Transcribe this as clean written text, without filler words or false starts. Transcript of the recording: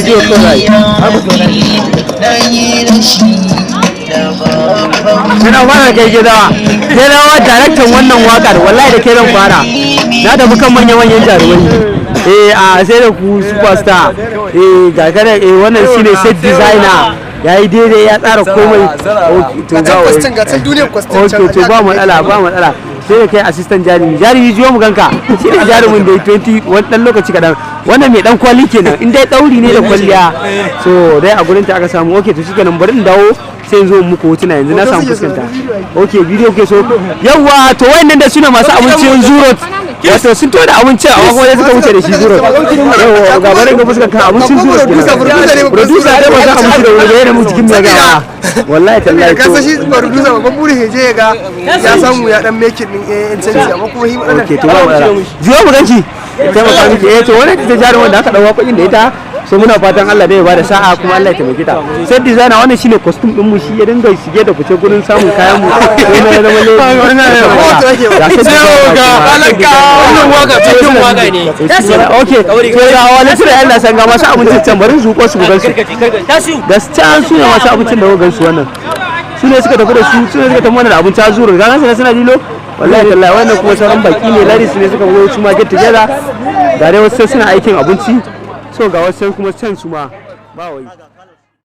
Bidiyo kawai. Na yi rashi da babban Sai na fara kai gida. Sai na wa daraktan wannan wakar, wallahi da ke zan fara. Na tafi kan manyan manyan jarumai. Eh, a sai da ku superstar. Eh, ga kada, eh, wannan shine set designer. Yayi daidai, ya tsara komai. Okay, to Ga ba wai. costume, ga can duniyar costume can. Ok, to ba matsala, ba matsala. Sai da kai assistant jarumi. Jarumi, jiyo mu ganka. Shi ne jarumin da ya 20 wani dan lokaci kaɗan. Wannan mai dan kwali kenan, in dai ɗauri ne da kwalliya. So dai a gurin ta aka samu. Ok, to shikenan, bari in dawo sai in zo in muku hotuna. Yanzu na samu fuskanta. Ok, bidiyo ke so. Yawwa, to wayannan da suna masu abincin Zurot, wato sun to da abincin amma kuma dai suka wuce da shi Zurot. Yawwa, ga barin ga fuskar kan abincin Zurot kenan. Producer dai ba za a mutu da wuri ba, yana mu cikin mai gawa, wallahi tallahi. Ka To san shi producer, babban burin ya je ya ga ya samu ya dan make din eh canji, amma kuma shi matsalar Ok, to ba matsala. Jiyo mu ganki, taimaka miki. Eh, to wannan ita jarumin da aka dau waƙoƙin da ita. So muna fatan Allah dai ya bada sa'a kuma Allah ya taimake ta. Set designer, wannan shine costume din mu, shi ya dinga shige da fice gurin samun kayan mu, komai ya zama le. Ga set designer kuma. Wannan waka cikin waka ne. Ok, to ga wani su da yan lasan, ga masu abincin can, bari su ko su gan su. Ga can su ne masu abincin da gan su. Wannan su ne suka tafi da su, su ne suka tafi mana da abinci a zuru. Ga nan suna lilo, wallahi tallahi. Wannan kuma sauran baki ne, ladies ne suka zo su ma get together. Ga dai wasu suna aikin abinci. So ga wasu kuma can su ma ba wai.